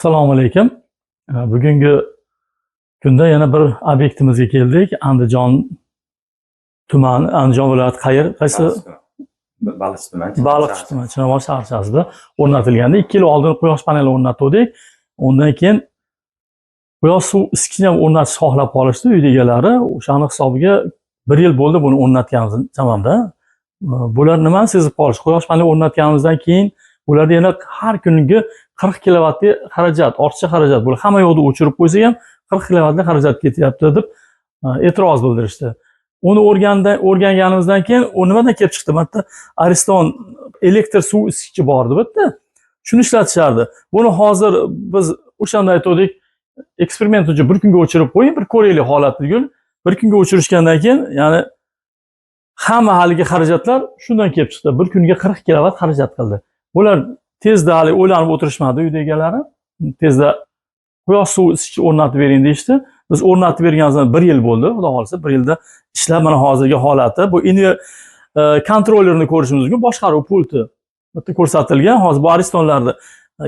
Assalomu alaykum. Bugungi kunda yana bir obyektimizga keldik. Andijon tumani, Andijon viloyati qayer, qaysi? Baliqchi tumani. Baliqchi tumani, Chinobod shaharchasida o'rnatilgandi. 2 yil oldin quyosh paneli o'rnatdik. Undan keyin quyosh suv isitgichni ham o'rnatishni xohlab qolishdi uy egalari. O'shani hisobiga 1 yil bo'ldi buni o'rnatganimiz chamamda. Bular nimani sezib qolish? Quyosh paneli o'rnatganimizdan keyin ularda yana har kungi 40 kilovatli xarajat, ortiqcha xarajat. Bular hamma yoqda o'chirib qo'ysak ham 40 kilovatli xarajat ketyapti deb e'tiroz bildirishdi. Uni o'rganganimizdan keyin u nimadan kelib chiqdi? Bu yerda Ariston elektr suv isitgichi bor deb bitta. Shuni ishlatishardi. Buni hozir biz o'shanda aytdik, eksperiment uchun bir kunga o'chirib qo'ying, bir ko'raylik holatni degan. Bir kunga o'chirishgandan keyin, ya'ni hamma haligi xarajatlar shundan kelib chiqdi. Bir kunga 40 kilovat xarajat qildi. Bular tezda hali o'ylanib o'tirishmadi uyda egalari. Tezda quyosh suv isitgichi o'rnatib bering deyishdi. Biz o'rnatib berganimizdan 1 yil bo'ldi. Xudo xohlasa 1 yilda ishlab mana hozirgi holati. Bu kontrollerni ko'rishimiz mumkin, boshqaruv pulti. Bitta ko'rsatilgan. Hozir bu Aristonlarni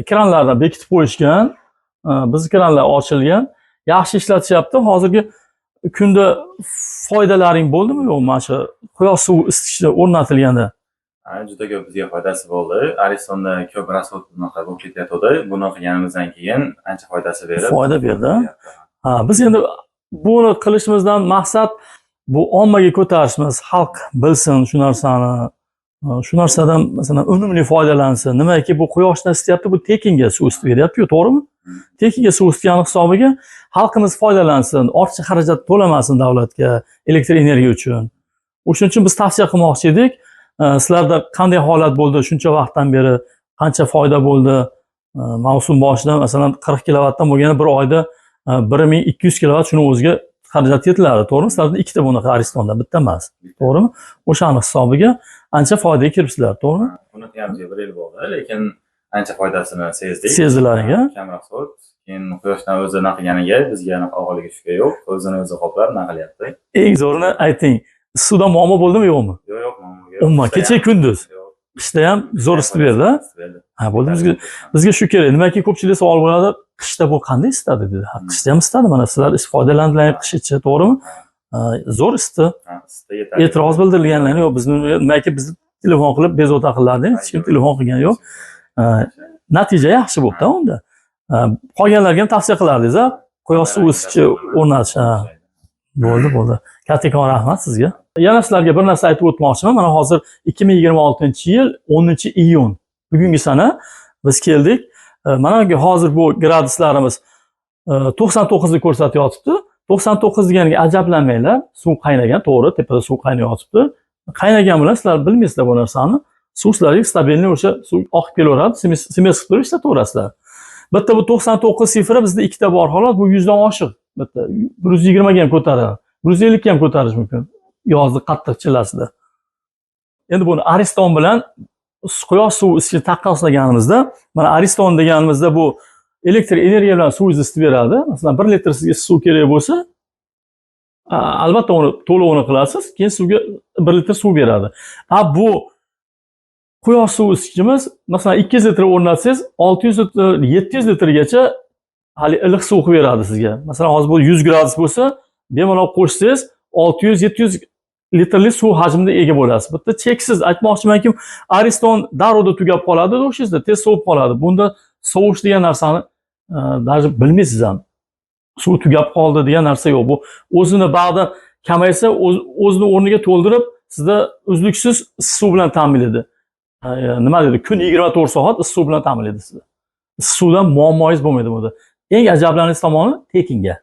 kranlardan bekitib qo'yishgan. Biz kranlar ochilgan. Yaxshi ishlatishyapti. Hozirgi kunda foydalaring bo'ldimi yo'qmi mana shu quyosh suv isitgichi o'rnatilganda? Juda ko'p bizga foydasi bo'ldi. Aristonda ko'p rasxod bunaqa bo'lib ketayotgandi. Buni qilganimizdan keyin ancha foydasi berib. Foyda berdi. Ha, biz endi buni qilishimizdan maqsad bu ommaga ko'tarishimiz, xalq bilsin shu narsani, shu narsadan masalan unumli foydalansin. Nimaki bu quyoshdan isityapti, bu tekinga suv isitib beryapti-ku, to'g'rimi? Tekinga suv isitgani hisobiga xalqimiz foydalansin, ortiqcha xarajat to'lamasin davlatga elektr energiya uchun. O'shuning uchun biz tavsiya qilmoqchi edik. Sizlarda qanday holat bo'ldi shuncha vaqtdan beri, qancha foyda bo'ldi? Mavsum boshida masalan 40 kilovatdan bo'lganda bir oyda 1200 kilovat shuni o'ziga xarajat yetiladi, to'g'rimi? Sizlarda ikkita bunaqa Aristonda, bitta emas, to'g'rimi? O'shani hisobiga ancha foydaga kiribsizlar, to'g'rimi? Buni qilganimizga 1 yil bo'ldi, lekin ancha foydasini sezdik. Sezdilaring, a? Kamroq soat, keyin quyoshdan o'zi nima qilganiga bizga anaqa og'irligi tushgan yo'q, o'zini o'zi qoplab nima qilyapti. Eng zo'rini ayting, suvdan muammo bo'ldimi yo'qmi? Yo'q, yo'q, muammo yo'q. Umuman kecha kunduz. Qishda ham zo'r isitib berdi, a? Ha, bo'ldi, bizga shu kerak. Nimaki ko'pchilik savol bo'ladi, qishda bu qanday isitadi dedi. Ha, qishda ham isitadi, mana sizlar foydalandilar qish ichi, to'g'rimi? Zo'r isitdi. Ha, isitdi, yetarli. E'tiroz bildirilganlarni yo'q, bizni nimaki bizni telefon qilib bezovta qiladi, hech kim telefon qilgani yo'q. Natija yaxshi bo'libdi unda. Qolganlarga ham tavsiya qilardingiz, a? Quyosh suv isitgichi o'rnatish. Ha. Bo'ldi, bo'ldi. Kattakon rahmat sizga. Yana sizlarga bir narsa aytib o'tmoqchiman. Mana hozir 2026-yil 10-iyun. Bugungi sana biz keldik. Mana hozir bu graduslarimiz 99 ni ko'rsatyapti. 99 deganiga ajablanmanglar. Suv qaynagan, to'g'ri, tepada suv qaynayotibdi. Qaynagan bilan sizlar bilmaysizlar bu narsani. Suv sizlarga stabilniy o'sha suv oqib kelaveradi, smes qilib turib ishlataverasizlar. Bitta bu 99 sifri bizda ikkita bor xolos, bu 100 dan oshiq. Bitta 120 ga ham ko'taradi, 150 ga ham ko'tarish mumkin. Yozni qattiq chillasida. Endi buni Ariston bilan quyosh suv isitgichini taqqoslaganimizda, mana Ariston deganimizda bu elektr energiya bilan suv isitib beradi. Masalan, 1 litr sizga suv kerak bo'lsa, albatta uni to'lovini qilasiz, keyin suvga 1 litr suv beradi. A bu quyosh suv isitgichimiz, masalan, 200 litr o'rnatsangiz, 600 litr, 700 litrgacha hali iliq suv qilib beradi sizga. Masalan, hozir bu 100 gradus bo'lsa, bemalol qo'shsangiz 600-700 litrlik suv hajmiga ega bo'lasiz. Bu yerda cheksiz aytmoqchimanki, Ariston darrovda tugab qoladi, o'shanda tez sovib qoladi. Bunda sovish degan narsani даже bilmaysiz ham. Suv tugab qoldi degan narsa yo'q. Bu o'zini ba'da kamaysa, o'zini o'rniga to'ldirib, sizda uzluksiz suv bilan ta'minlaydi. Nima deydi? Kun 24 soat issiq suv bilan ta'minlaydi sizni. Issiq suvdan muammoingiz bo'lmaydi bunda. Eng ajablanarli tomoni tekinga.